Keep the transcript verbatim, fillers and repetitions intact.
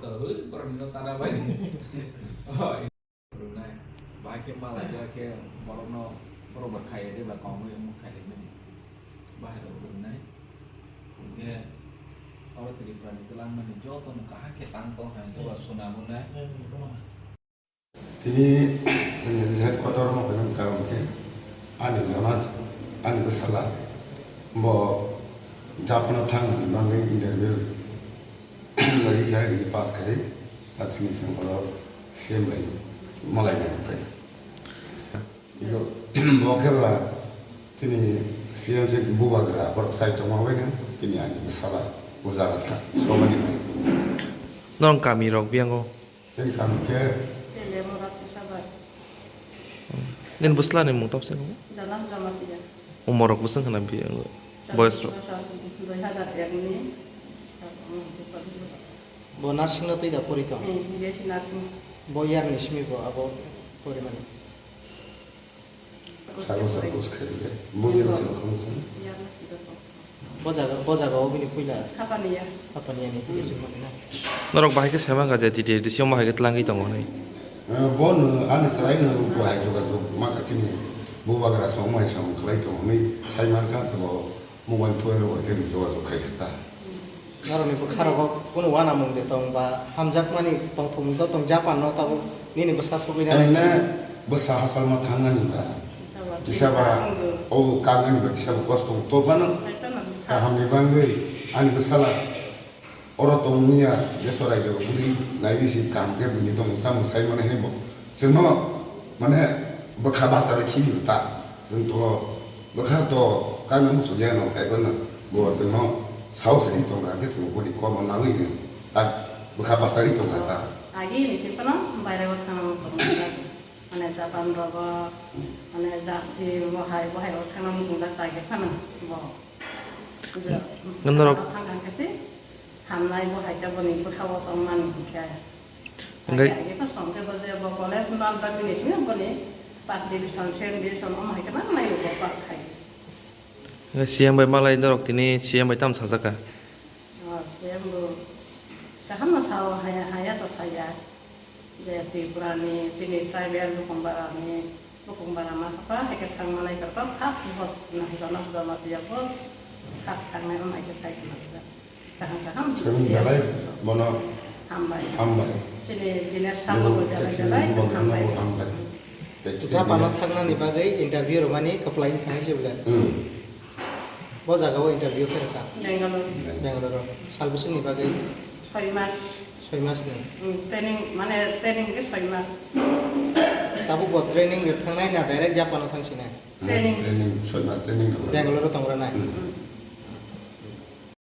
Hoi, borok no tana bai. Hoi. Rwnai. Bahai khe malai ya khe borok no, borok bai khai de ba kongoi omo khai de mani. Bahai rok rwnai. Khe oro Tripura ni twlang mani joto no kaham khe tang tong hai to ba suna mwnai. Tini chwng headquarter o phaimanni karon khe ani jona, ani bwsala bo Japan o thangmani bagwi interview rikha, rikha pass khai, tak sini chwng oro C M bai malai nang phai. Iko bo khe ba chini C M se bubagra borok chai tongma bai nang tini ani bwsala o jaga tha sobani nai. Norok kami rok biyango. Chini kami khe Tele Mora Tisabar. Nini bwsla ni mung topse ko? Jalan Jamatia. Umor rok bwswng khna bi, boyos rok? Dui hazar ek ni. Bo nursing no twi da pori tong? Eh, B S C nursing. Bo year ni simi bo abo pori mani? Sabo sabo kos khairokhe. Bo yero sabo khamasang. Bo jaga, bo jaga o bini puila. Hapaniya. Hapaniya ni puila sing mani na. Norok bahai khe saimang kha je T T A D C o bahai khe tlangwi tongo hinwi. Eh, bo no ani chwrai no bahai jogajog ma kha chini bubagra song mai song khlai tongo hinwi sai man kha, bo mobile thoi rok bai khe ni jogajog khai kha ta. Norokni bwkha rogo kunu uanamung de tong ba hamjakmani tongthokmung do tong Japan no tabuk nini bwsa sogwi nanai. Emne bwsa hachal ma thangnani ba kisa ba o kangnani ba kisa ba kosto tong to phano kaham ni bangwi ani bwsala oro tong niya deso raijo buri nai si kaham khe bini tong samung sai mano hini bo. Chwngno, mane, bwkha basa bai khibidi ta. Chwng to bwkha to kangma muchungya no kaibo no. Bo chwngno saos ri tong kha khe chwng boni kobo nagwi ni. Tak bwkha basa ri tong kha ta. Agi ni se kono baire o thangna muchung jak. Mane Japan rogo, mane Jasin, bohai, bohai o thangna muchung jak ta khe phano bo. Norok thang kha khe se. Hamnai bo hai khe boni bwkha o chongmani hinkhe. Hingke Age age khe song khe bo je bo college ma da bini simi boni first division, second division omo hai khe nang nai bo pass khai. Hingke C M bai malai norok tini C M bai tamo sajak kha? O, C M bo kaham no sao, haya, haya to saya. Je Tripura ni, tini tribal Bukongbara ni, Bukongbara ma sapa hai khe thang manai khe to first bo nahidona Jamatia bo first thang nai omo hai khe sai khe nai. Kaham kaham. Chwng belai bono hambai. Hambai. Chini Dinesh Sharma bo belai belai hambai. Hambai. Japan o thangnani bagwi interview rwmani kwplai wngkha hai se belai. Hmm. Bo jaga o interview khe rwkha. Bangalore. Bangalore o. Sal bwswkni bagwi? Soi mas. Soi mas ni. Hmm, training, mane training khe soi mas. Tabuk bo training rwthangnai na direct Japan o thangsinai? Training. Training, soi mas training rwkha. Bangalore o tongra nai? Hmm. Hmm.